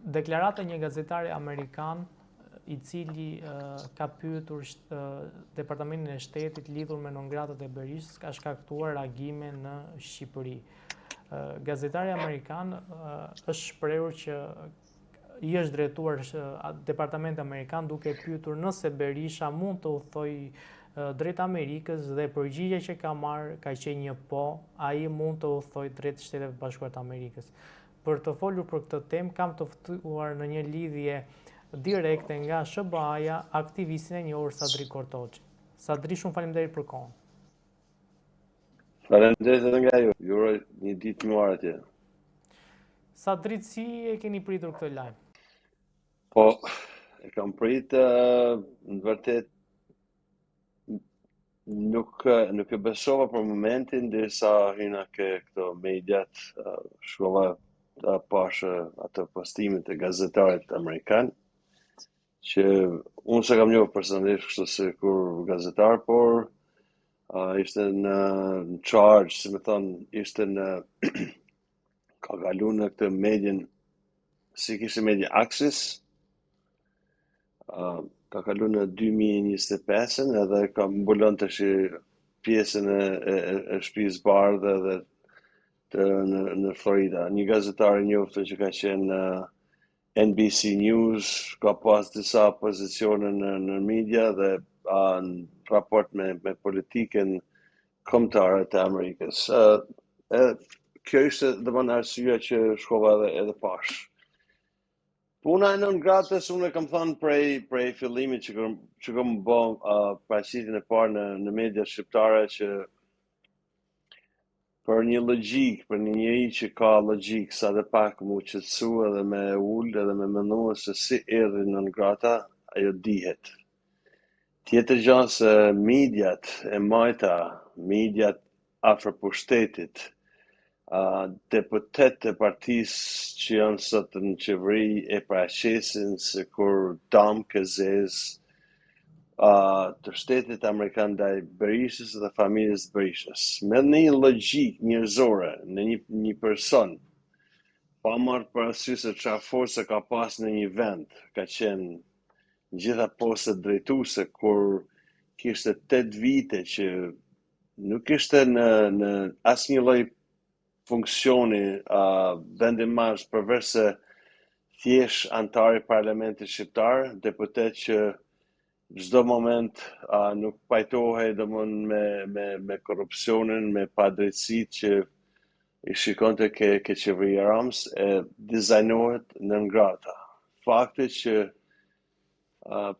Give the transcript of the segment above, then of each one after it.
Deklarata e një gazetari amerikan i cili ka pyetur Departamentin e Shtetit lidhur me non gratët e Berishës ka shkaktuar reagime në Shqipëri. Gazetari amerikan është shprehur që i është drejtuar Departamentit Amerikan duke pyetur nëse Berisha mund të udhëtojë drejt Amerikës dhe përgjigja që ka marrë ka qenë një po, ai mund të udhëtojë drejt Shteteve të Bashkuara të Amerikës. Për të folur për këtë temë, kam të ftuar në një lidhje direkte nga SHBA-ja aktivistin e njohur Sadri Kortoçi. Sadri, shumë faleminderit për kohën. Faleminderit edhe nga ju. Ju uroj një ditë të mbarë atje. Sadri, si e keni pritur këtë lajm? Po, e kam prit në vërtet nuk nuk e besova për momentin derisa hyna ke këto mediat, shkova ta pashë ato postimet e gazetarit amerikan që unë s'e kam njohur personalisht kështu sikur gazetar, por uh, ishte në, në charge, si me thonë, ishte në ka kalu në këtë medien si kishte media Axios, uh, ka kalu në 2025-ën edhe ka mbulon të shi pjesën e, e, e shtëpisë bardhë edhe të, në, në Florida. Një gazetar i njohur që ka qenë në NBC News, ka pas disa pozicione në, në media dhe a, në raport me, me politikën kombëtare të Amerikës. Uh, e, kjo ishte domethënë arsyeja që shkova edhe edhe pash. Puna e non gratës unë e kam thënë prej prej fillimit që kam që kam bë uh, paraqitjen e parë në në media shqiptare që për një logjikë, për një njeri që ka logjikë, sa dhe pak mu qetësu edhe me ul edhe me mendu se si erdhi non grata, ajo dihet. Tjetër gjë se mediat e majta, mediat afër pushtetit, uh, deputet e partisë që janë sot në qeveri e paraqesin sikur damkë e zezë uh, të shtetit amerikan ndaj Berishës dhe familjes Berishës. Me një logjikë njerëzore, në një, një person, pa marrë parasysh se çfarë force ka pas në një vend, ka qenë në gjitha postet drejtuese kur kishte 8 vite që nuk ishte në në asnjë lloj funksioni uh, vendimmarrës përveç se thjesht anëtar i parlamentit shqiptar, deputet që çdo moment uh, nuk pajtohej domthon me me me korrupsionin, me padrejtësitë që i shikonte ke ke qeveria Ramës e dizajnohet non grata. Fakti që uh,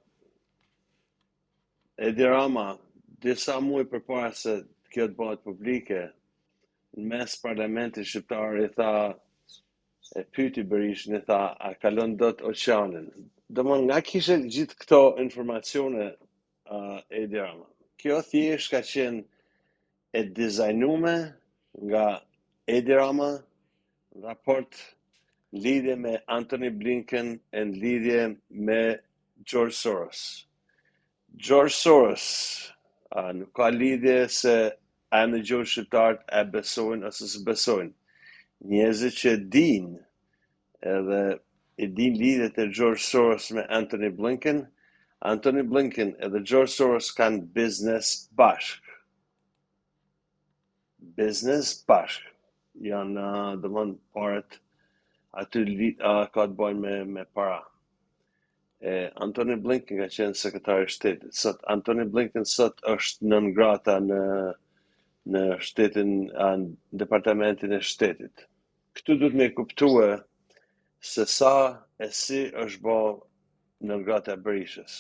Edi Rama disa muaj përpara se kjo të bëhet publike, në mes parlamentit shqiptar i tha e pyeti Berishën i tha a kalon dot oqeanin. Domthon nga kishe gjithë këto informacione uh, Edi Rama. Kjo thjesht ka qenë e dizajnume nga Edi Rama në raport në lidhje me Anthony Blinken e në lidhje me George Soros. George Soros a, nuk ka lidhje se a e ndëgjojnë shqiptarët, e besojnë ose s'e besojnë. Njerëzit që dinë edhe i dinë lidhjet e George Soros me Anthony Blinken, Anthony Blinken edhe George Soros kanë biznes bashk. Biznes bashk. Janë, uh, domthon, paret aty li, uh, ka të bëjnë me, me para. E Anthony Blinken ka qenë sekretar i shtetit. Sot Anthony Blinken sot është non grata në në shtetin, në departamentin e shtetit. Këtu duhet me kuptue se sa e si është bo non grata e Berishës.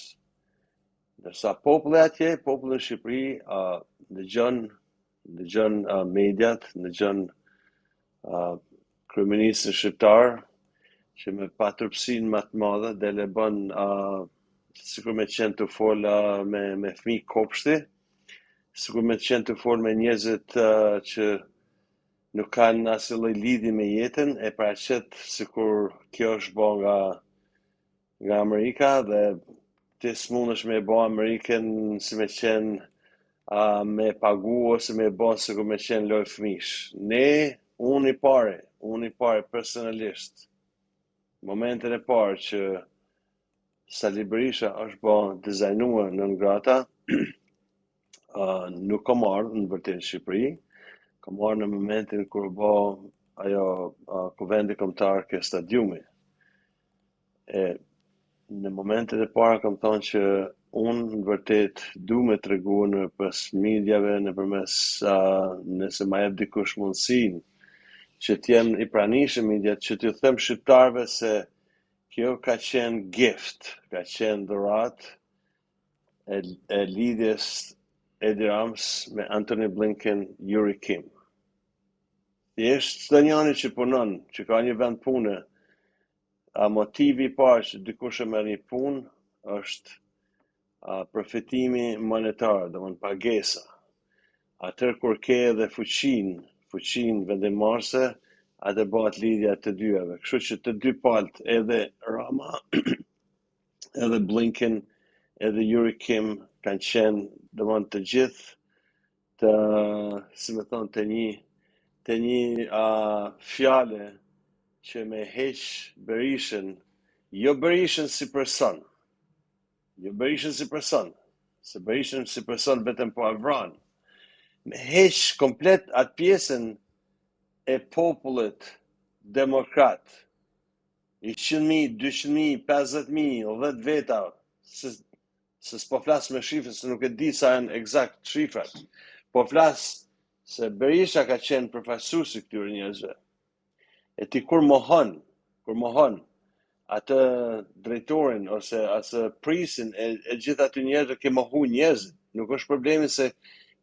Ndërsa populli atje, populli në Shqipëri, uh, ndëgjon, ndëgjon uh, mediat, ndëgjon uh, kryeministrin shqiptar, që me paturpësinë më të madhe del e bën uh, sikur me qenë tu fol uh, me me fëmijë kopshti, sikur me qenë tu fol me njerëzit uh, që nuk kanë asnjë lloj lidhje me jetën, e paraqet sikur kjo është bë nga nga Amerika dhe ti s'mundesh me e bë Amerikën si me qenë uh, me pagu ose me e bë sikur me qenë lojë fëmish. Ne, unë i pari, unë i pari personalisht. momentin e parë që Sali Berisha është ba dizajnua non grata, uh, nuk kam ardhë në vërtet në Shqipëri, kam ardhë në momentin kur u ba ajo uh, kuvendi kombëtar ke stadiumi. E në momentet e para kam thonë që unë në vërtet du me tregu nëpërmes mediave, nëpërmes uh, nëse ma jep dikush mundësinë që të jem i pranishëm mediat, që t'ju them shqiptarëve se kjo ka qenë gift, ka qenë dhuratë e, e lidhjes Edi Ramës me Anthony Blinken, Yuri Kim. Thjesht çdo njani që punon, që ka një vend pune, a motivi i parë që dikush e merr një punë është a, përfitimi monetar, domethënë pagesa. Atëherë kur ke edhe fuqinë, fuqinë vendimmarrëse, atë bëhet lidhja e të dyjave. Kështu që të dy palët, edhe Rama, edhe Blinken, edhe Yuri Kim kanë qenë, domethënë të gjithë të, si me thonë, të një, të një uh, fjale që me heq Berishën, jo Berishën si person, jo Berishën si person, se Berishën si person vetëm po e vranë, me heq komplet atë pjesën e popullit demokrat, 100.000, 200.000, 50.000, 10 veta, se se s'po flas me shifra, se nuk e di sa janë eksakt shifrat. Po flas se Berisha ka qenë përfaqësues i këtyre njerëzve. E ti kur mohon, kur mohon atë drejtorin ose atë prisin e, e gjithë aty njerëzve ke mohu njerëzit. Nuk është problemi se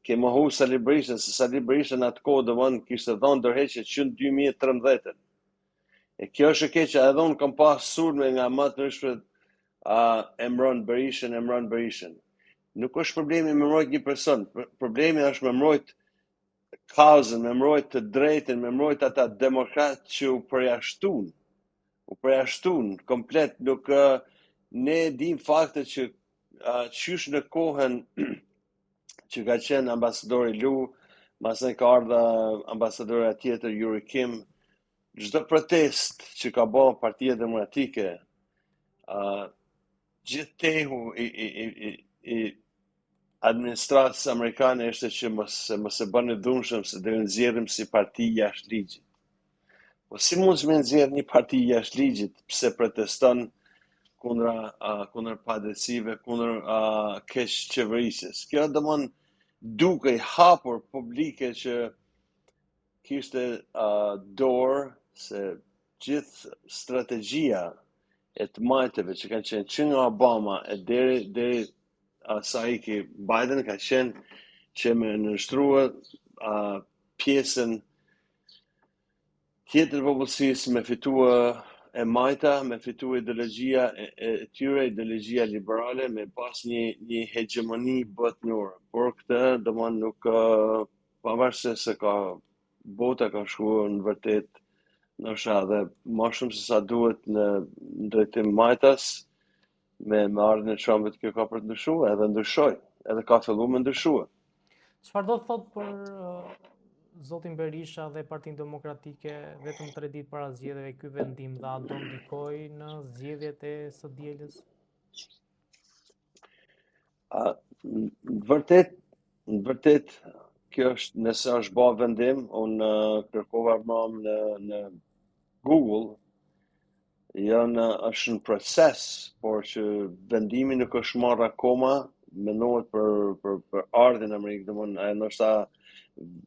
ke mohu Sali Berishën, se Sali Berisha në atë kohë domethënë kishte dhënë dorëheqje që në 2013. E kjo është e keqja, edhe unë kam pas sulme nga më të ndryshmet a e mbron Berishën, e mbron Berishën. Nuk është problemi me mbrojt një person, problemi është me mbrojt kauzën, me mbrojt të drejtën, me mbrojt ata demokrat që u përjashtun, u përjashtun komplet, nuk ne dim fakte që qysh në kohën që ka qenë ambasadori Lu, masnej ka ardhë ambasadorja tjetër Yuri Kim, çdo protest që ka bo Partia Demokratike, uh, gjithë tehu i, i, i, i, i administratës amerikane ishte që mos, mos e bëni dhunshëm se do ju nxjerrim si parti jashtë ligjit. Po si mund me nxjerr një parti jashtë ligjit pse proteston kundra uh, kundër padrejtësive, kundër uh, keq qeverisjes. Kjo domethënë dukej hapur publike që kishte uh, dorë se gjithë strategjia e të majtëve që kanë qenë që nga Obama e deri deri uh, sa iki Biden ka qenë që me nënshtrua uh, pjesën tjetër të popullsisë me fitua e majta, me fitua ideologjia e, e tyre, ideologjia liberale, me pas një, një hegjemoni botnore. Por këtë, domethënë, nuk, pavarësisht se ka bota ka shkuar në vërtet ndoshta edhe më shumë se sa duhet në, në drejtim majtas me me ardhjen e Trumpit kjo ka për të ndryshuar edhe ndryshoi, edhe ka filluar me ndryshue. Çfarë do të thotë për uh, zotin Berisha dhe Partinë Demokratike vetëm 3 ditë para zgjedhjeve ky vendim dhe a do ndikojë në zgjedhjet e së dielës? A, në vërtet, në vërtet, kjo është, nëse është ba vendim, unë kërkova mram në, në Google, janë, është në proces, por që vendimi nuk është marrë akoma, mendohet për, për, për ardhjen në Amerikë, domethënë, e ndoshta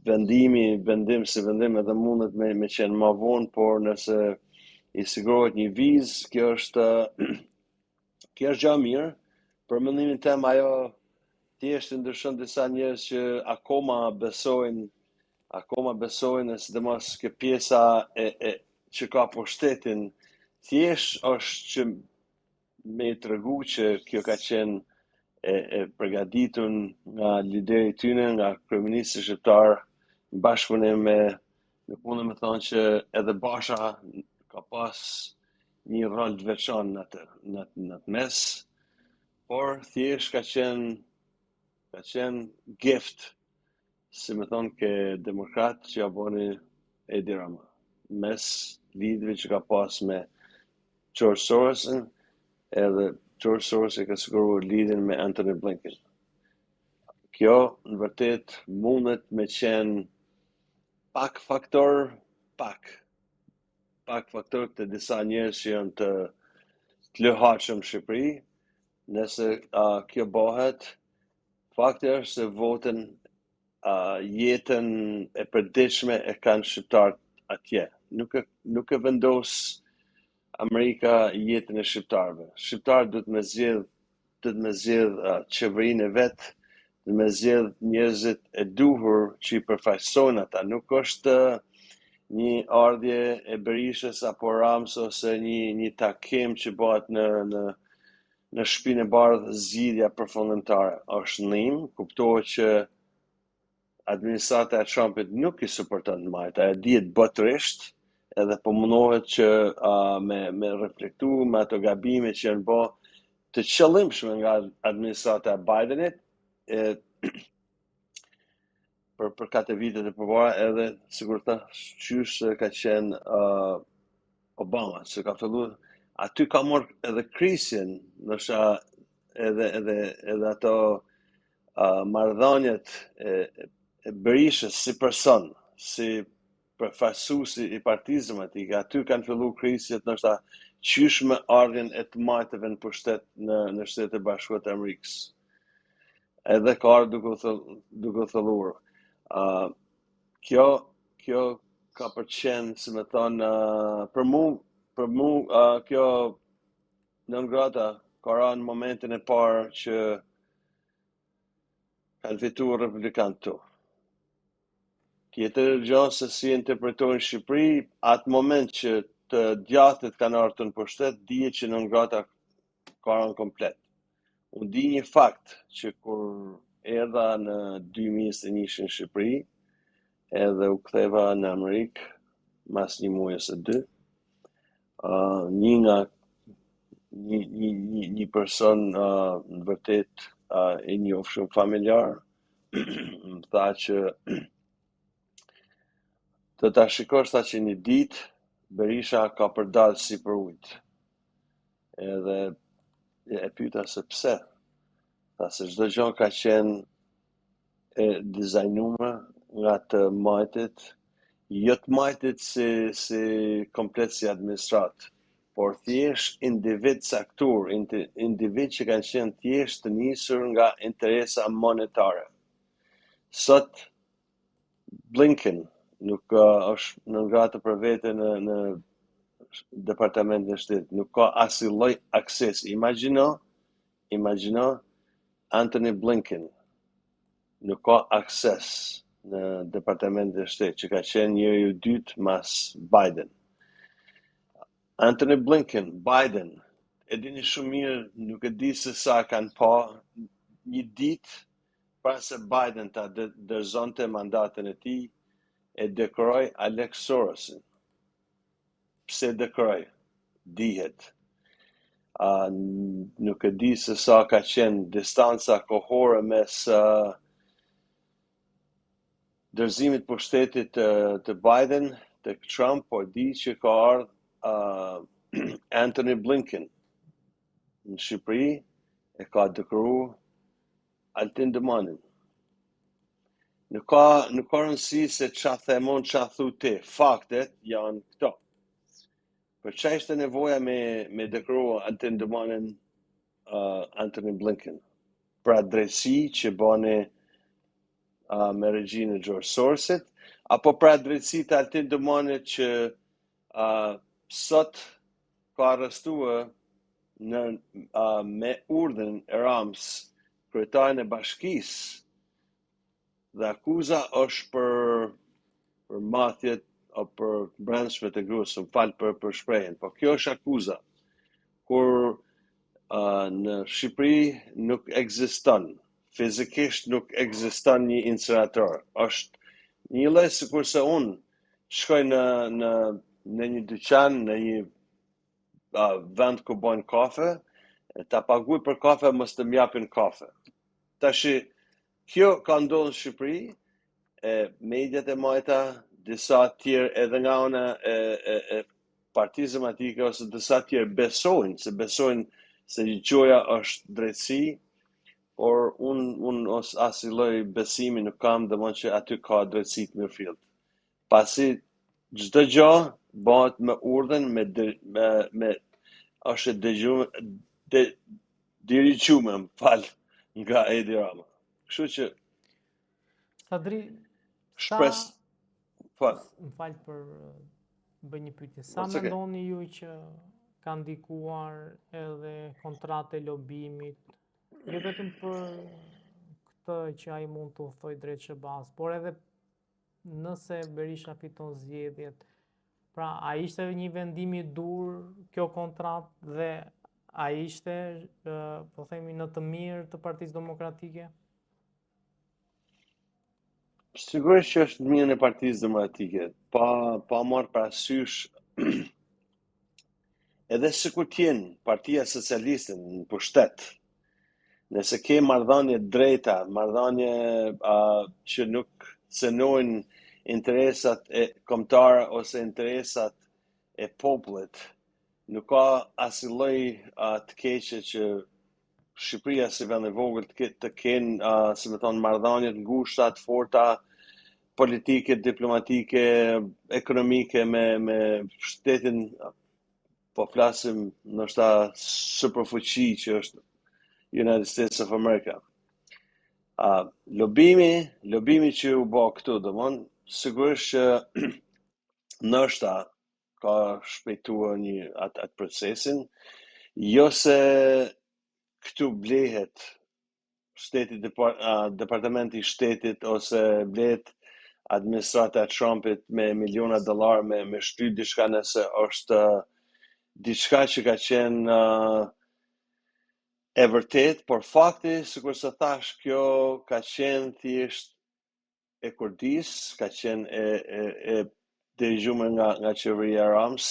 vendimi, vendim si vendim edhe mundet me, me qenë ma vonë, por nëse i sigurohet një vizë, kjo është Kjo është gjë e mirë. Për mendimin tim ajo thjesht i ndryshon disa njerëz që akoma besojnë, akoma besojnë e sidomos kjo pjesa e, e që ka pushtetin, thjesht është që me i tregu që kjo ka qenë e, e përgatitur nga lideri i tyne, nga kryeministri shqiptar, në bashkëpunim me Nuk mundem me thonë që edhe Basha ka pas një rol të veçantë në atë në atë në atë mes, por thjesht ka qenë ka qenë gift, si me thonë ke demokrat që ja boni Edi Rama, mes lidhjeve që ka pas me. George Sorosin, edhe George Soros e ka siguruar lidhjen me Anthony Blinken. Kjo në vërtet mundet me qenë pak faktor, pak, pak faktor të disa njerëz që janë të të luhatshëm në Shqipëri, nëse uh, kjo bëhet, fakti është se votën uh, jetën e përditshme e kanë shqiptarët atje. Nuk e, nuk e vendos Amerika jetën e shqiptarëve. Shqiptarët duhet me zgjedh duhet me zgjedh uh, qeverinë e vet, duhet me zgjedh njerëzit e duhur që i përfaqësojnë ata. Nuk është një ardhje e Berishës apo Ramës ose një një takim që bëhet në në në Shtëpinë e Bardhë zgjidhja përfundimtare. Është ndihmë, kuptohet që administrata e Trumpit nuk i suporton të majta, e dihet botërisht, edhe po mundohet që uh, me, me reflektu me ato gabime që janë bo të qëllimshme nga administrata e Bidenit, e, për për katër vitet e përpara edhe sikur tha qysh se ka qenë uh, Obama, se ka fillu aty ka marrë edhe krisjen, ndoshta edhe edhe edhe ato uh, marrëdhëniet e, e Berishës si person, si përfaqësuesi i Partisë Demokratike, aty kanë fillu krisjet ndoshta qysh me ardhjen e të majtëve në pushtet në në Shtetet e Bashkuara të Amerikës. Edhe ka ardhur duke u thell, duke u thelluar. Uh, kjo kjo ka për qenë, si me thonë, uh, për mu, për mu uh, kjo non grata ka ra në momentin e parë që kanë fituar republikanët këtu. Tjetër gjë se si interpretojnë Shqipëri, atë moment që të djathtët kanë ardhur në pushtet, dihet që non grata ka rënë komplet. Unë di një fakt që kur erdha në 2021 në Shqipëri, edhe u ktheva në Amerikë mas një muaj ose dy, uh, një nga një, një, një, një person uh, në vërtet uh, i njofshëm familjar, më tha që do ta shikosh tha që një ditë Berisha ka për dalë sipër ujit. Edhe e pyeta se pse. Tha se çdo gjë ka qenë e dizajnuar nga të majtit, jo të majtit si, si komplet si administratë, por thjesht individ caktuar, individ që kanë qenë thjesht të nisur nga interesa monetare. Sot Blinken nuk uh, është non grata për vete në në departamentin e shtetit, nuk ka asnjë lloj aksesi. Imagjino, imagjino Anthony Blinken nuk ka akses në departamentin e shtetit, që ka qenë njeriu i dytë mas Biden. Anthony Blinken, Biden, e dini shumë mirë, nuk e di se sa kanë pa një ditë para se Biden ta dorëzonte mandatin e tij, e dekoroi Alex Sorosin. Pse dekoroi? Dihet. Uh, nuk e di se sa ka qenë distanca kohore mes uh, dorëzimit pushtetit të, të Biden të Trump, por di që ka ardhë uh, Anthony Blinken në Shqipëri e ka dekoru Altin Dumanin. Nuk ka, nuk ka rëndësi se qa them unë, qa thu ti. Faktet janë këto. Për qa ishte nevoja me, me dekoru Altin Dumanin uh, Anthony Blinken? Për atë drejtësi që bani uh, me regjinë e George Sorosit, apo për atë drejtësi të Altin Dumanit që uh, sot ka arrestuar në uh, me urdhrin e Ramës kryetarin e bashkisë dhe akuza është për për mathjet o për brendshme të gruas, më fal për për shprehjen, po kjo është akuza. Kur uh, në Shqipëri nuk ekziston, fizikisht nuk ekziston një incenerator. Është një lloj sikurse unë shkoj në në në një dyqan, në një uh, vend ku bojnë kafe, e ta paguaj për kafe, mos të më japin kafe. Tashi, kjo ka ndodhur në Shqipëri, e mediat e majta, disa tjerë edhe nga ana e, e, e. Partisë Demokratike ose disa tjerë besojnë, se besojnë se gjoja është drejtësi, por unë un os asnjë lloj besimi nuk kam domethënë që aty ka drejtësi të mirëfilltë. Pasi çdo gjë bëhet me urdhën, me me, me është e dëgjuar de, dirigjume, më fal, nga Edi Rama. Kështu që Sadri, shpres, sa, më fal për bëj një pyetje. Sa mendoni ju që ka ndikuar edhe kontrata e lobimit, jo vetëm për këtë që ai mund të udhëtojë drejt SHBA-s, por edhe nëse Berisha fiton zgjedhjet, pra a ishte një vendim i duhur kjo kontratë dhe a ishte, po themi, në të mirë të Partisë Demokratike? Sigurisht që është në mirën e Partisë Demokratike, pa pa marrë parasysh edhe sikur të jenë Partia Socialiste në pushtet, nëse ke marrëdhënie të drejta, marrëdhënie uh, që nuk cenojnë interesat e kombëtare ose interesat e popullit, nuk ka asnjë lloj uh, të keqe që Shqipëria si vend i vogël të ketë të kenë, uh, si me thonë, marrëdhënie të ngushta, të forta politike, diplomatike, ekonomike me me shtetin po flasim ndoshta superfuqi që është United States of America. Uh, lobimi, lobimi që u bë këtu, domthon, sigurisht që ndoshta ka shpejtuar një atë at procesin, jo se këtu blehet shteti depar, uh, departamenti i shtetit ose blehet administrata e Trumpit me miliona dollar me me shty diçka nëse është diçka që ka qenë uh, e vërtet, por fakti, sikurse thash, kjo ka qenë thjesht e kurdis, ka qenë e, e, e dirigjume nga, nga qeveria e Ramës,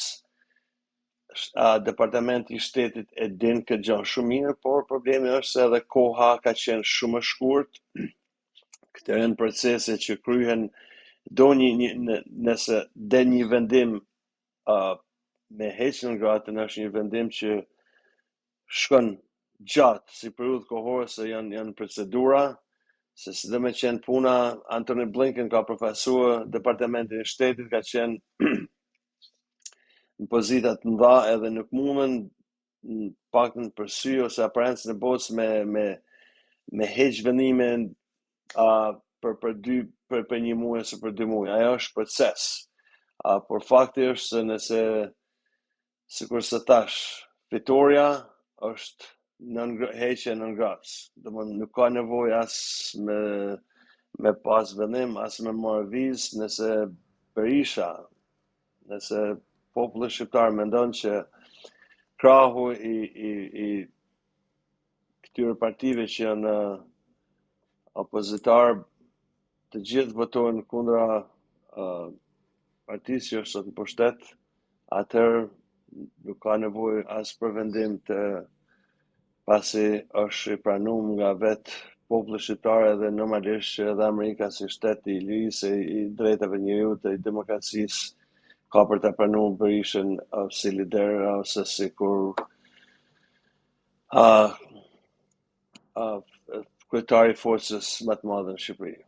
a, Departamenti i Shtetit e din këtë gjë shumë mirë, por problemi është se edhe koha ka qenë shumë e shkurt. Këto janë procese që kryhen do një, një në, nëse del një vendim uh, me heq non gratën është një vendim që shkon gjatë si periudhë kohore se janë janë procedura se si do me qenë puna Antony Blinken ka përfaqësuar Departamentin e Shtetit ka qenë në pozita të mëdha edhe nuk mundën në paktën për sy ose aparencën e botës me me me heq vendime uh, për për dy për për një muaj ose për dy muaj. Ajo është proces. Uh, por fakti është se nëse Sikurse thash, fitorja është non heqja e non gratës. Domethënë nuk ka nevojë as me me pas vendim, as me marrë vizë, nëse Berisha, nëse populli shqiptar mendon që krahu i, i, i këtyre partive që janë opozitar të gjithë votojnë kundra uh, partisë që është sot në pushtet, atëherë nuk ka nevojë as për vendim të pasi është i pranum nga vetë populli shqiptar edhe normalisht që edhe Amerika si shtet i lirisë, i drejtave njeriut e i demokracisë ka për ta pranuar Berishën si lider ose sikur uh, uh, kryetari i forcës më të madhe në Shqipëri.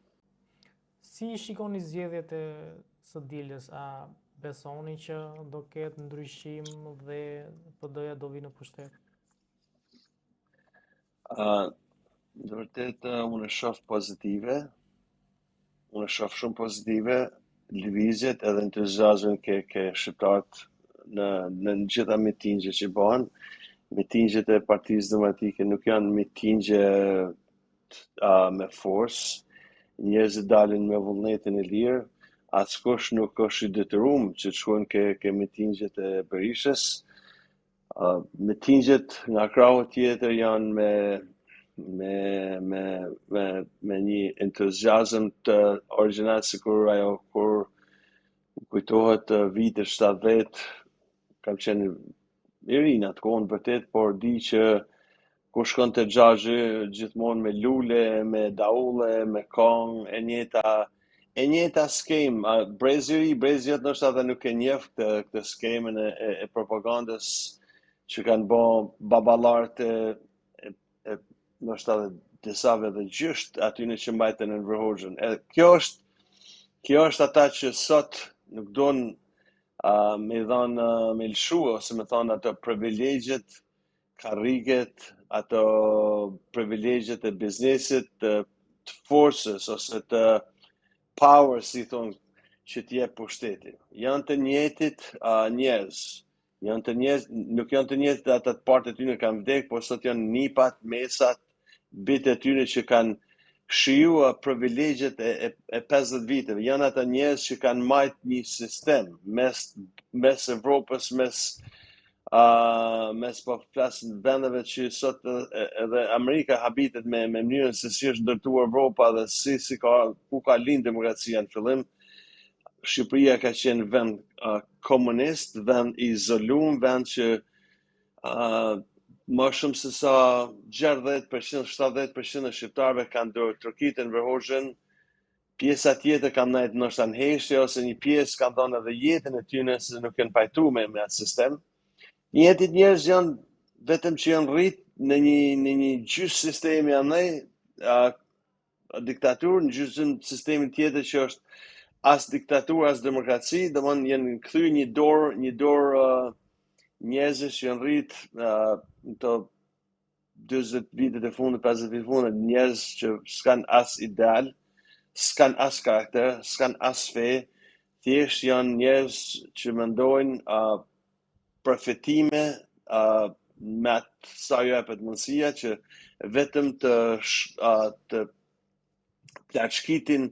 Si i shikoni zgjedhjet e së dielës? A besoni që do ketë ndryshim dhe PD-ja do vijë në pushtet? Uh, në vërtet uh, unë e shoh pozitive. Unë e shoh shumë pozitive lëvizjet edhe entuziazmin ke ke shqiptarët në në në gjitha mitingjet që bëhen. Mitingjet e Partisë Demokratike nuk janë mitingje uh, me forcë, njerëzit dalin me vullnetin e lirë, askush nuk është i detyruar që të shkojnë ke ke mitingjet e Berishës. Uh, mitingjet nga krahu tjetër janë me me me me me një entuziazëm të origjinal sikur ajo kur më kujtohet vitet 70 kam qenë i ri në atë kohë në vërtet, por di që kur shkonte xhaxhi gjithmonë me lule, me daulle, me kongë, e njëjta E njëjta skemë, a, brezi i ri, brezi jot ndoshta edhe nuk e njeh këtë këtë skemën e, e, e propagandës që kanë bo baballarët e, e, e ndoshta edhe disave dhe gjysht atyne që mbajtën Enver Hoxhën. E kjo është kjo është ata që sot nuk don uh, me dhanë uh, me lëshu ose me thonë ato privilegjet karriget, ato privilegjet e biznesit, të, të forcës ose të power, si thonë, që të jep pushteti. Janë të njëjtit uh, njerëz, janë të njerëz, nuk janë të njëjtit ata të parët e tyre kanë vdek, por sot janë nipat, mesat, bijtë e tyre që kanë shijua privilegjet e, e, e 50 viteve. Janë ata njerëz që kanë majt një sistem mes, mes Evropës, mes uh, mes po flas vendeve që sot edhe Amerika habitet me me mënyrën se si është ndërtuar Evropa dhe si si ka ku ka lind demokracia në fillim. Shqipëria ka qenë vend uh, komunist, vend i izoluar, vend që uh, më shumë se sa 60%, 70% e shqiptarëve kanë duartrokit Enver Hoxhën, pjesa tjetër kanë nejt ndoshta në heshtje ose një pjesë kanë dhënë edhe jetën e tyre se nuk janë pajtu me, me atë sistem. Njëjtit njerëz janë vetëm që janë rrit në një në një gjysë sistemi andej, diktaturë, në gjysmë sistemin tjetër që është as diktaturë, as demokraci, domethënë janë kthy një dorë, një dorë uh, njerëzish që janë rrit uh, në të 40 vitet e fundit, 50 vitet e fundit, njerëz që s'kan as ideal, s'kan as karakter, s'kan as fe, thjesht janë njerëz që mendojnë uh, përfitime uh, me atë sa ju jepet mundësia që vetëm të uh, të plaçkitin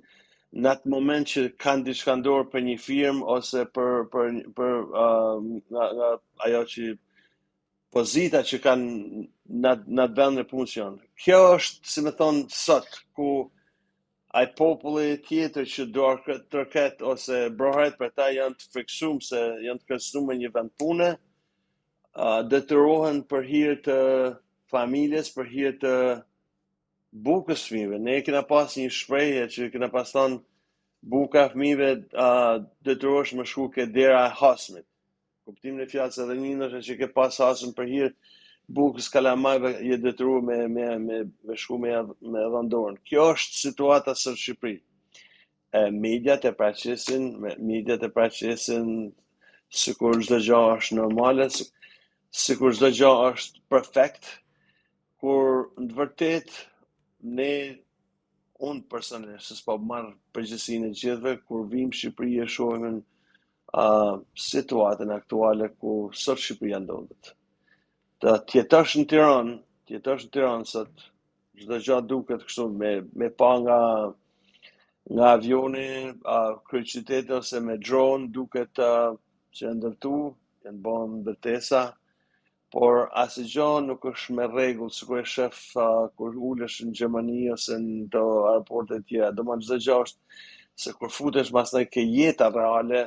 në atë moment që kanë diçka në dorë për një firmë ose për për për uh, nga, nga ajo që pozita që kanë në në atë vendin e punës që janë. Kjo është, si me thonë, sot, ku ai populli tjetër që duartroket ose brohoret për ta janë të frikësum se janë të kërcënuar me një vend pune, uh, detyrohen për hir të familjes, për hir të bukës fëmijëve. Ne kena pas një shprehje që kena pas thënë buka e fëmijëve uh, detyrohesh me shku ke dera e hasmit. Kuptimin e fjalës edhe një ndoshta që ke pas hasëm për hir bukës kalamajve je detyruar me me me me shku me me dhënë dorën. Kjo është situata sot në Shqipëri. E mediat e paraqesin, mediat e paraqesin sikur çdo gjë është normale, sikur çdo gjë është perfekt, kur në të vërtetë ne unë personalisht, se s'po marr përgjegjësinë e gjithëve, kur vim në Shqipëri e shohim uh, situatën aktuale ku sot Shqipëria ndodhet. Të të jetosh në Tiranë, të jetosh në Tiranë sot, çdo gjë duket kështu me me pa nga nga avioni, uh, kryeqyteti ose me drone duket uh, që janë ndërtu, janë bën ndërtesa, Por asgjë nuk është me rregull, sikur e shef uh, kur ulesh në Gjermani ose në do aeroporte të tjera. Domethënë çdo gjë është se kur futesh masnej ke jeta reale,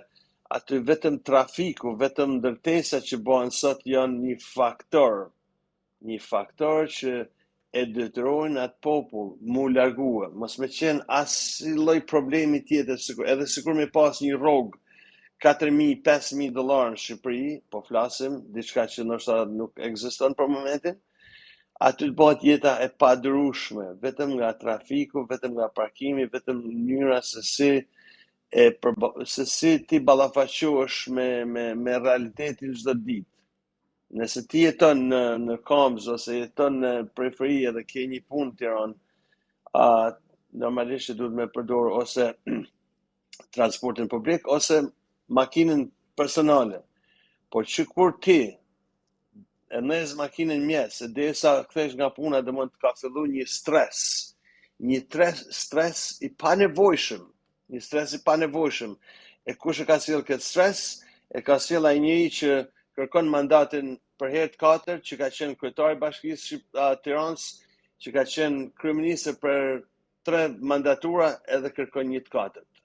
aty vetëm trafiku, vetëm ndërtesa që bëhen sot janë një faktor, një faktor që e detyrojnë atë popull mu largue, mos me qenë asnjë lloj problemi tjetër, sikur, edhe sikur me pas një rrogë 4.000, 5.000 dollar në Shqipëri, po flasim, diçka që ndoshta nuk ekziston për momentin, aty të bëhet jeta e padurueshme, vetëm nga trafiku, vetëm nga parkimi, vetëm mënyra se si e përba, se si ti ballafaqohesh me me me realitetin çdo ditë. Nëse ti jeton në në Kamzë ose jeton në periferi edhe ke një punë në Tiranë, a normalisht që duhet me përdor ose transportin publik ose makinën personale. Por që kur ti e ndez makinën në mëngjes, e derisa kthehesh nga puna, domethënë të ka fillu një stres, një tres, stres i panevojshëm, Një stres i panevojshëm. E kush e ka sjellë këtë stres? E ka sjellë ai njeri që kërkon mandatin për herë të katërt, që ka qenë kryetar i Bashkisë Tiranës, që ka qenë kryeministër për tre mandatura edhe kërkon një të katërt.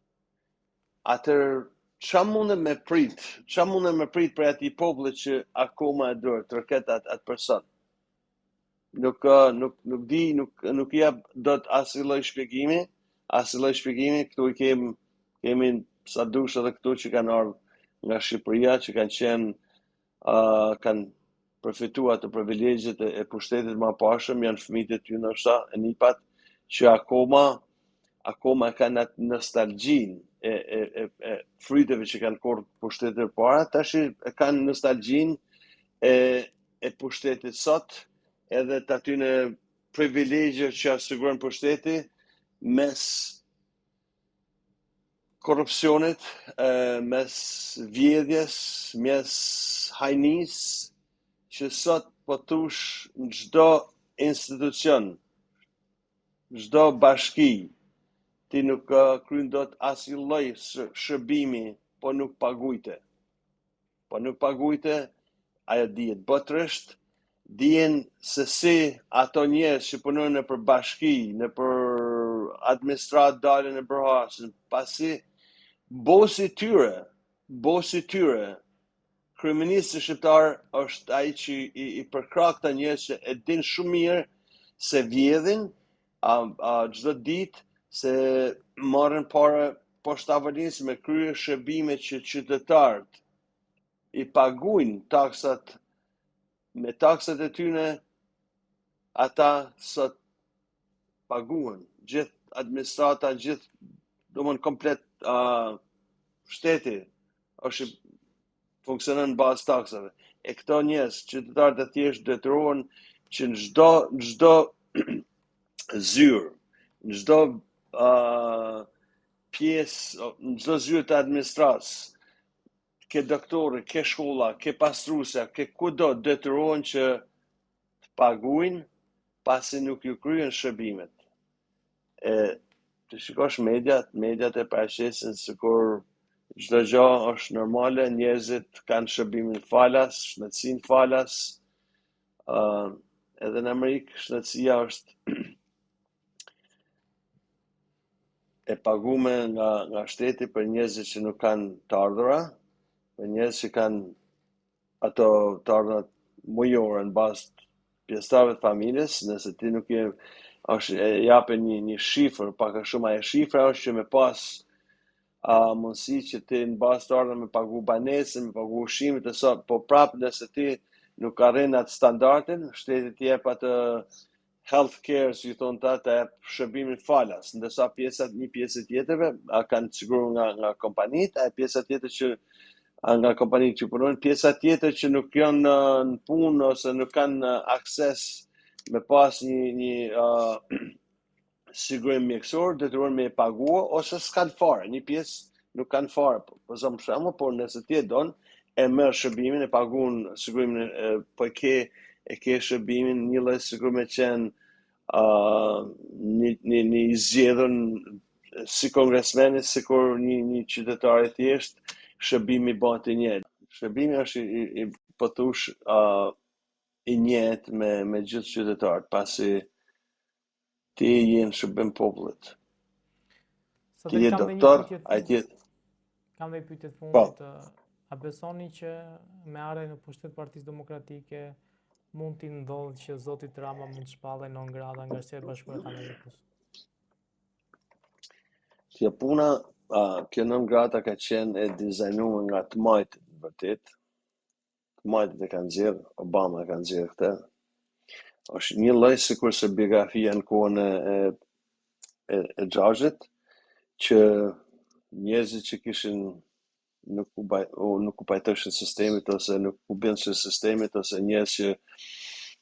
Atëherë ça mundem me prit? Ça mundem me prit prej atij populli që akoma e duartroket atë atë person? Nuk nuk nuk di, nuk nuk i jap dot asnjë lloj shpjegimi, asnjë lloj shpjegimi, këtu i kem Kemi sa dush edhe këtu që kanë ardhur nga Shqipëria, që kanë qenë uh, kanë përfituar ato privilegjet e, e pushtetit më parshëm, janë fëmijët e tyre ndoshta e nipat që akoma akoma kanë atë nostalgjinë e, e, e, e fryteve që kanë korrë pushtetet e para, tash e kanë nostalgjinë e, e pushtetit sot, edhe të atyne privilegje që siguron pushteti mes korrupsionit, mes vjedhjes, mes hajnisë, që sot po thush në çdo institucion, çdo bashki, ti nuk kryen dot asnjë lloj shërbimi po nuk pagujte. Po nuk pagujte, ajo dihet botërisht, dihen se si ato njerëz që punojnë nëpër bashki, nëpër administratë dalin e bërhasin, pasi bosi tyre, bosi tyre, kryeministri shqiptar është ai që i, i përkrah këta njerëz që e din shumë mirë se vjedhin a, a çdo ditë se marrin pare poshtë tavolinës me krye shërbime që qytetarët i paguajnë taksat me taksat e tyne ata sot paguhen gjithë administrata gjithë domthon komplet uh, shteti është funksionon në bazë taksave. E këto njerëz, qytetarët e thjeshtë detyrohen që në çdo në çdo zyrë, në çdo uh, pjesë, në çdo zyrë të administratës, ke doktori, ke shkolla, ke pastrusja, ke kudo detyrohen që të paguajnë pasi nuk ju kryen shërbimet. E të shikosh mediat, mediat e paraqesin sikur çdo gjë është normale, njerëzit kanë shërbimin falas, shëndetësinë falas. ë uh, edhe në Amerikë shëndetësia është e pagume nga nga shteti për njerëzit që nuk kanë të ardhura, për njerëz që kanë ato të ardhurat mujore në bazë të pjesëtarëve të familjes, nëse ti nuk je është e japin një një shifër, pak a shumë ajo shifra është që me pas a mundësi që ti në bazë të ardhurave me pagu banesën, me pagu ushqimet e sa, po prapë nëse ti nuk arrin atë standardin, shteti të jep atë health care, si i thonë ta, të jep shërbimin falas, ndërsa pjesa, një pjesë tjetërve a kanë siguruar nga nga kompanitë, a pjesa tjetër që a nga kompanitë që punojnë, pjesa tjetër që nuk janë në, në punë ose nuk kanë akses me pas një një uh, sigurim mjekësor, detyrohen me e pagua ose s'kanë fare, një pjesë nuk kanë fare, po, po zëmë shembull, por nëse ti e don, e merr shërbimin, e paguan sigurimin, e, po e ke e ke shërbimin një lloj sikur me qenë uh, një, një, një i zgjedhur si kongresmeni, sikur një, një qytetar i thjesht, shërbimi bëhet i njëjtë. Shërbimi është i, i, i po thush uh, i njëjtë me me gjithë qytetarët, pasi Ti je në shërbim popullit. Ti je doktor, ai ti Kam dhe një pyetje të po. fundit. A besoni që me ardhjen në pushtet Partisë Demokratike mund t'i ndodhë që zotit Rama mund të shpallet non grata nga Shtetet e Bashkuara të Amerikës? Kjo puna, a, kjo non grata ka qenë e dizajnuar nga të majtët, vërtet. Të majtët e kanë nxjerrë, Obama e ka nxjerrë këtë. Është një lloj sikurse biografia në kohën e e e, e xhaxhit që njerëzit që kishin nuk u baj, u, nuk u pajtoshin sistemit ose nuk u bindshin sistemit ose njerëz që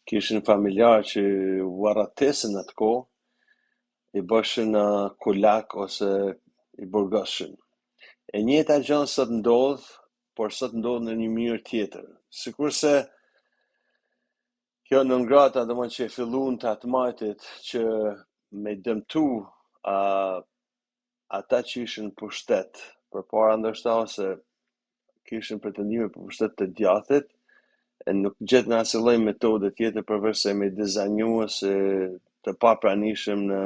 kishin familjarë që u arratisën në atë kohë, i bëshin uh, kulak ose i burgoshin. E njëjta gjë sot ndodh por sot ndodh në një mënyrë tjetër. Sikurse kjo non grata, domethënë që e fillun të të majtit që me dëmtu uh, ata që ishin në pushtet përpara ndoshta ose kishin pretendime për pushtet të djathit, e nuk gjetën asnjë lloj metode tjetër përveç se me dizajnu si të papranishëm në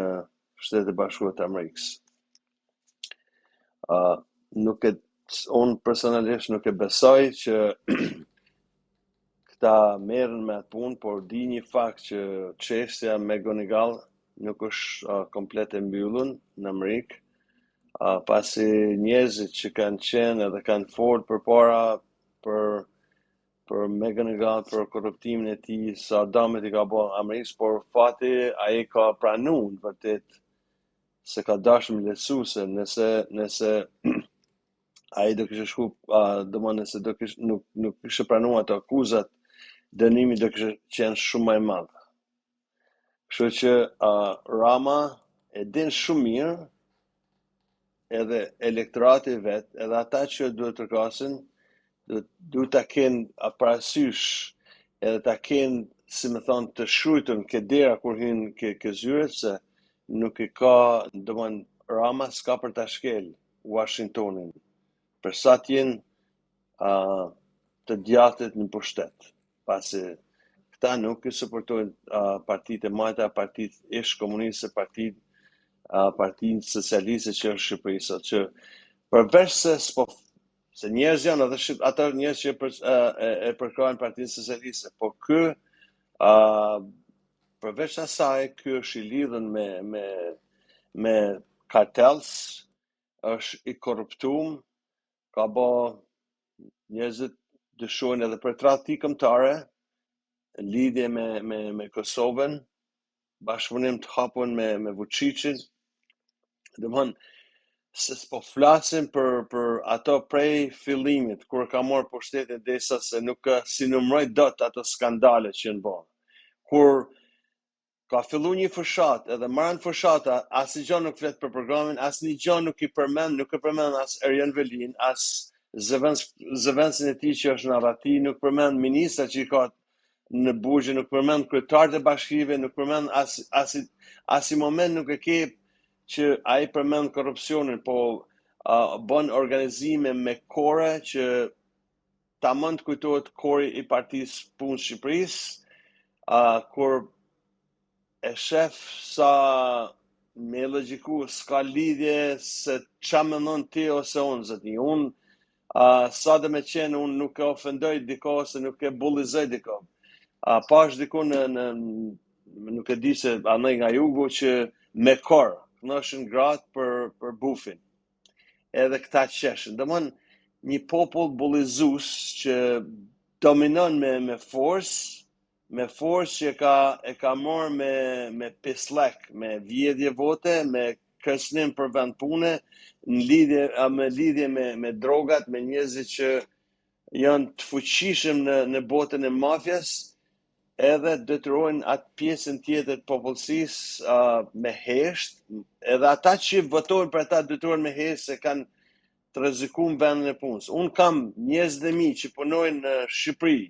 Shtetet e Bashkuara të Amerikës. Uh, nuk e unë personalisht nuk e besoj që këta merren me atë punë, por di një fakt që çështja McGonigal nuk është uh, komplet e mbyllur në Amerikë. Uh, pasi njerëzit që kanë qenë edhe kanë folë përpara për për McGonigal, për korruptimin e tij, sa damet i ka bo Amerikës, por fati ai ka pranu në vërtet se ka dashur me lehtësu se nëse nëse ai do kishte shku, uh, do nëse do kishte nuk nuk kishte pranu ato akuzat, dënimi do kishte qenë shumë më i madh. Kështu që uh, Rama e din shumë mirë edhe elektorati vet, edhe ata që duhet të përkrahin, duhet duhet ta kenë parasysh edhe ta kenë, si me thonë, të shkrujtun ke dera kur hynë ke, ke zyret, se nuk e ka, domethënë, Rama s'ka për ta shkel Washingtonin, për sa t'jenë uh, të djathtit në pushtet, pasi këta nuk i suportojnë uh, partitë e majta, partitë ish komuniste, partitë uh, partinë socialiste që është Shqipëri sot, që përveç se s'po se njerëz janë edhe shqip, ata njerëz që për, uh, e, e përkrahin partinë socialiste, po ky uh, përveç asaj, ky është i lidhur me me me kartels, është i korruptum, ka bo njerëzit dyshojnë edhe për tradhti kombëtare, në lidhje me me me Kosovën, bashkëpunim të hapur me me Vučićin. Domthon se s'po flasim për për ato prej fillimit kur ka marrë pushtetin derisa se nuk si numëroj dot ato skandale që janë bërë. Kur Ka fillu një fushatë edhe maran fushata asnjë gjë nuk flet për programin, asnjë gjë nuk i përmend, nuk e përmend as Erion Velin, as zëvendës zëvendësin e tij që është në arrati, nuk përmend ministrat që i ka në burgje, nuk përmend kryetarët e bashkive, nuk përmend as as asnjë moment nuk e ke që ai përmend korrupsionin, po uh, bën organizime me kore që tamam të kujtohet kori i Partisë Punë Shqipërisë, uh, kur e shef sa me logjiku s'ka lidhje se ça mendon ti ose unë, zotni. Unë, uh, sa dhe me qenë, unë nuk e ofendoj diko ose nuk e bullizoj diko. Uh, pash diku në, në, nuk e di se anej nga jugu që me kor, kënoshin gratë për, për bufin. Edhe këta qeshin. Domthon një popull bullizues që dominon me me forcë, me forcë që e ka e ka marrë me me pislek, me vjedhje vote, me kërcënim për vend pune, në lidhje a me lidhje me me drogat, me njerëzit që janë të fuqishëm në në botën e mafias, edhe detyrojnë atë pjesën tjetër të popullsisë uh, me hesht, edhe ata që votojnë për ata detyrohen me hesht se kanë të rrezikuar vendin e punës. Unë kam njerëzit e mi që punojnë në Shqipëri,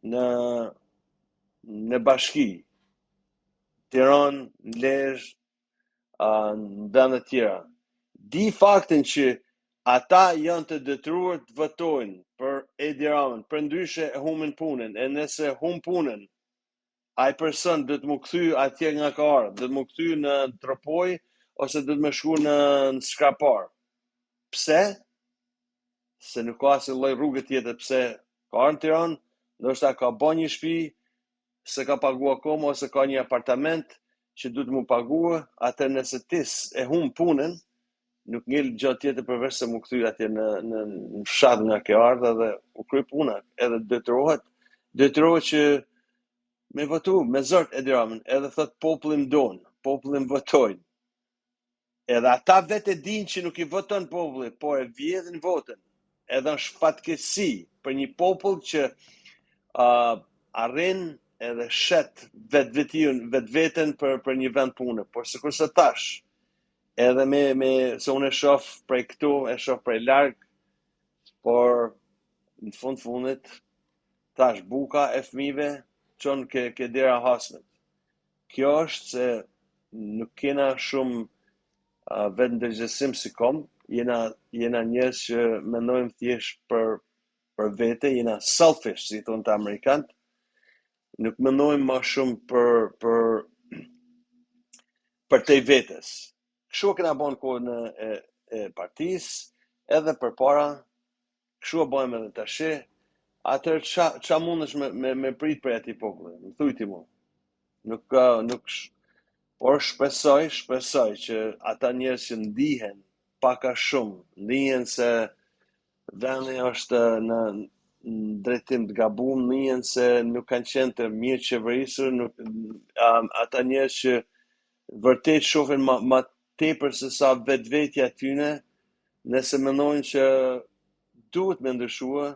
në në bashki, Tiranë, në Lezhë, në vende tjera. Di faktin që ata janë të detyruar të votojnë për Edi Ramën, përndryshe e humbin punën, e nëse hum punën, ai person do të mu kthy atje nga ka ardhur, do të mu kthy në Tropojë ose do të me shku në, në Skrapar. Pse? Se nuk ka asnjë lloj rruge tjetër pse ka ardhur në Tiranë, ndoshta ka bë një shtëpi, se ka pagu akoma ose ka një apartament që duhet mu pagu, atëherë nëse ti e hum punën, nuk ngel gjë tjetër përveç se mu kthy atje në në në fshat nga ke ardhur edhe u kry puna, edhe detyrohet, detyrohet që me votu me zor Edi Ramën, edhe thot populli më don, populli më votojnë. Edhe ata vetë e dinë që nuk i voton populli, po e vjedhin votën. Edhe është fatkeqësi për një popull që uh, arrin edhe shet vetvetion, vetveten për për një vend pune. Por sikurse tash, edhe me me se unë e shoh prej këtu, e shoh prej larg, por në fund fundit tash buka e fëmijëve çon ke ke dera hasmit. Kjo është se nuk kena shumë uh, vetëndërgjegjësim si komb, jena, jena njerëz që mendojmë thjesht për, për vete, jena selfish, si thonë të amerikanët, nuk mendojmë ma shumë për, për, për te vetes. Kështu e kena bo në kohën e, e partisë, edhe përpara, kështu e bëjmë edhe tash, atëherë ça, ça mundesh me, me, me prit prej atij populli? Më thuj ti mu. Nuk ka, nuk... Por shpresoj, shpresoj që ata njerëz që ndihen pak a shumë, ndihen se vendi është në në drejtim të gabum, ndihen se nuk kanë qenë të mirë qeverisur, nuk um, ata njerëz që vërtet shohin ma, ma tepër se sa vetvetja e tyne, nëse mendojnë që duhet me ndryshua,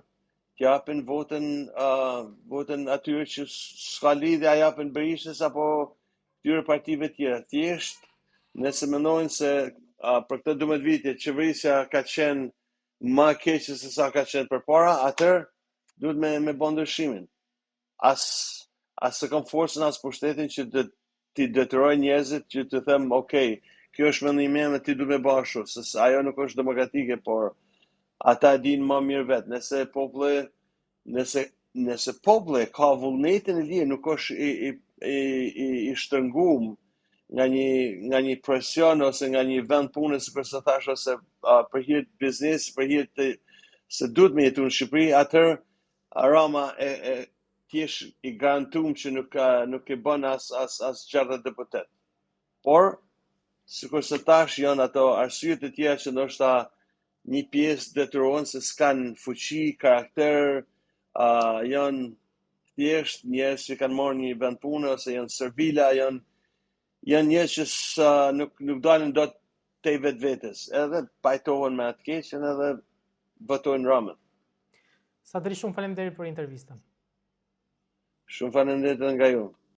t'japin votën uh, votën atyre që s'ka lidhje a japin Berishës apo këtyre partive tjera. Thjesht, nëse mendojnë se uh, për këto 12 vite qeverisja ka qenë ma e keqe se sa ka qenë përpara, atëherë duhet me me bë ndryshimin. As as e kam forcën as pushtetin që të t'i detyroj njerëzit që të them, ok, kjo është mendimi im dhe ti duhet me bë ashtu, se ajo nuk është demokratike, por ata e dinë më mirë vetë. Nëse populli, nëse nëse populli ka vullnetin e lirë, nuk është i i i i, i shtrëngum nga një nga një presion ose nga një vend pune, sikurse thash ose uh, për hir të biznesit, për hir të se duhet me jetu në Shqipëri, atëherë Rama e, e t'jesh i garantum që nuk nuk e bën as as as 60 deputet. Por sikurse tash janë ato arsye të tjera që ndoshta një pjesë detyrohen se s'kan fuqi, karakter, uh, janë thjesht njerëz që kanë marrë një vend pune ose janë servila, janë janë njerëz që sa nuk nuk dalin dot te vetvetes, edhe pajtohen me atë keqen edhe votojnë Ramën. Sadri, shumë faleminderit për intervistën. Shumë faleminderit edhe nga ju.